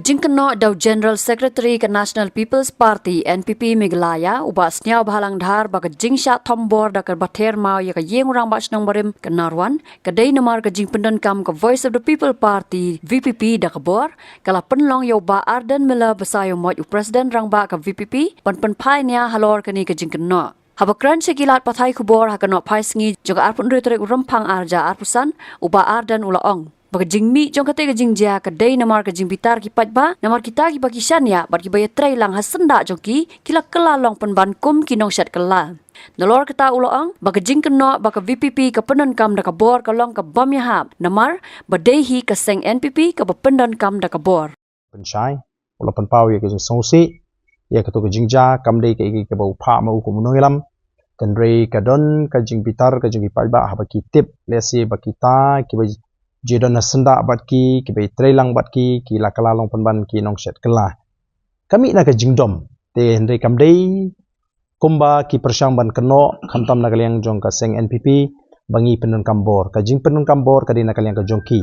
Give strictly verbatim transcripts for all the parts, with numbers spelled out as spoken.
Jingkynnoh da u General Secretary ka National People's Party, N P P, Meghalaya, u Bah Sniawbhalang Dhar, ba ka jingshah thombor da kaba ther maw ïa ka ïing u Rangbah Shnong barim ka Narwan ka dei namar ka jingpyndonkam ka Voice of the People Party, V P P, da ka bor, ka la pynlong ïa u Bah Ardent Miller Basaiawmoit, u President Rangbah ka V P P, ban pynphai nia halor kane ka jingkynnoh. Haba kren sha ki lad pathai khubor ha ka nohphai sngi jong ka arphew hynriew tarik u Rymphang arhajar arphew san, u Bah Ardent u la ong ba ka jingmih jong kata ka jingjia ka dei namar ka jingbitar ki paidbah, namar kita kiba ki shaniah bad kiba ïatreilang ha syndah jong ki, ki la kylla long pynban kum ki nongshet kylla. Nalor kata u la ong ba ka jingkynnoh ba ka V P P ka pyndonkam da ka bor ka long ka bym ïahap, namar ba dei hi ka seng N P P kaba pyndonkam da ka bor. Pynshai, u la pynpaw ïa ka jingsngewsih ïa kato ka jingjia, kam dei kaei kaei kaba u phah ma u kum u nongïalam. Hynrei ka don ka jingbitar ka jong ki paidbah haba ki tip lehse ba kita kiba ju don ha syndah bad ki, kiba ïatreilang bad ki, ki la kylla long pynban ki nongshet kylla. Ka mih na ka jingdom, te hynrei kam dei kumba ki pyrshang ban kynnoh, khamtam na ka liang jong ka seng N P P, ba ngi pyndonkam bor. Ka jingpyndonkam bor ka dei na ka liang ka jong ki.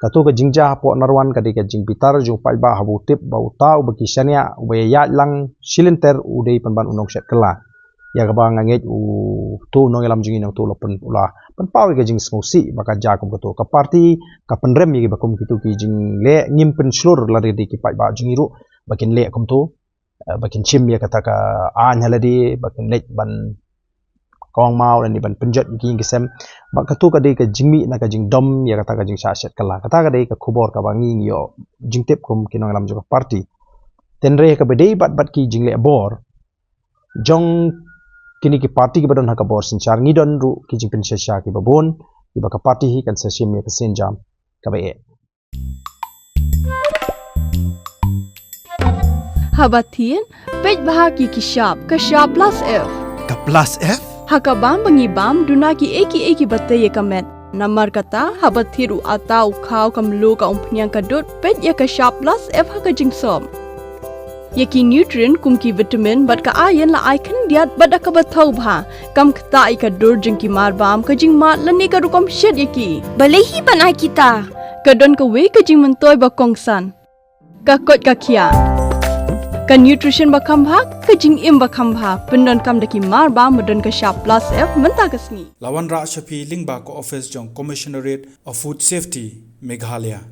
Kato ka jingjia hapoh Narwan ka dei ka jingbitar jong u paidbah haba u tip ba uta uba ki shaniah, uba ïaid lang shilynter, u dei pynban u nongshet kylla. Ïa kaba nga ngeit uto u nongïalam jong ngi nangto u la pyn, u la pynpaw ïa ka jingsngewsih ba ka jia kum kato. Ka party ka pynrem ïa kiba kum kito ki jingleh, ngim pynshlur lade ki paidbah jong ngi ruh ba kin leh kumto, eh, ba kin shim ïa kata ka aiñ ha lade, ba kin leit ban kong maw lane ban pynjot ïa ki ïing ki sem. Ba kato ka dei ka jingmih na ka jingdom ïa kata ka jingshah shet kylla. Kata ka dei ka khubor kaba ngi ngi ïoh jingtip kum ki nongïalam jong ka party. Hynrei kaba dei bad bad ki jingleh bor jong kine ki party kiba don ha ka bor synshar, ngi don ruh ki jingpynshisha kiba bun kiba ka party hi kan sa shim ïa ka sienjam kaba eh. Haba thied, peit bha ïa ki shap, ka shap plus F. Ka plus F? Ha ka bam ba ngi bam, duna kiei kiei kiba tei ïa ka met. Namar kata, haba thied u atta, u khaw, ka mluh, ka umphniang, ka dud, peit ïa ka shap plus F ha ka jingsop. Ïa ki nutrient kum ki vitamin bad ka iron la ai khyndiat bad da kaba thaw bha. Kam ktah ïa ka dur jong ki marbam, ka jingmad lane ka rukom shet ïa ki. Balei hi ban ai kita? Ka don kawei ka jingmyntoi ba kongsan. Ka koit ka khiah. Ka nutrition ba kham bha, ka jingim ba kham bha. Pyndonkam da ki marbam ba don ka shap plus F mynta ka sngi. La wanrah sha phi lyngba ka office jong Commissionerate of Food Safety, Meghalaya.